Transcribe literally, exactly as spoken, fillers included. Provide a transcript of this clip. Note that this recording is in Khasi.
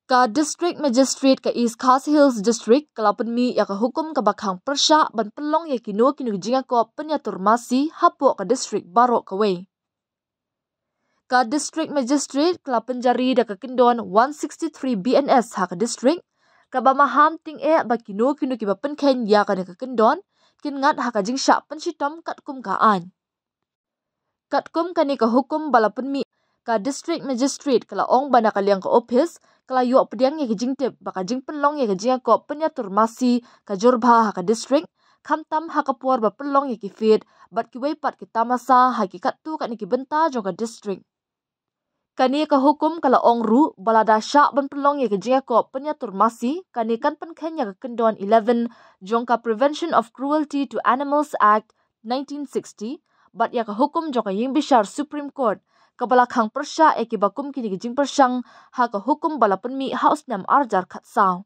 Ka District Magistrate ka East Khasi Hills District ka la pynmih ïa ka hukum kaba khang pyrshah ban pynlong ïa kino kino ki jingïakop pynïatur masi hapoh ka district baroh kawei. Ka District Magistrate ka la pynjari da ka kyndon one sixty-three B N S ha ka district, kaba maham tyngeh ba kino kino kiba pynkheiñ ïa kane ka kyndon kin ngat ha ka jingshah pynshitom katkum ka aiñ. Katkum kane ka hukum ba la pynmih, ka District Magistrate ka la ong ba na ka liang ka ophis ka la ïoh pdiang ïa ki jingtip ba ka jingpynlong ïa ka jingïakop pynïatur masi ka jur bha ha ka district, khamtam ha ka por ba pynlong ïa ki fete bad kiwei pat ki tamasa ha ki katto katne ki bynta jong ka district. Kane ka hukum ka la ong ruh ba lada shah ban pynlong ïa ka jingïakop pynïatur masi, kane kan pynkheiñ ïa ka kyndon eleven jong ka Prevention of Cruelty to Animals Act nineteen sixty bad ïa ka hukum jong ka ïingbishar Supreme Court kaba la khang pyrshah ïa kiba kum kine ki jingpyrshang ha ka hukum ba la pynmih ha u snem ar hajar khatsaw.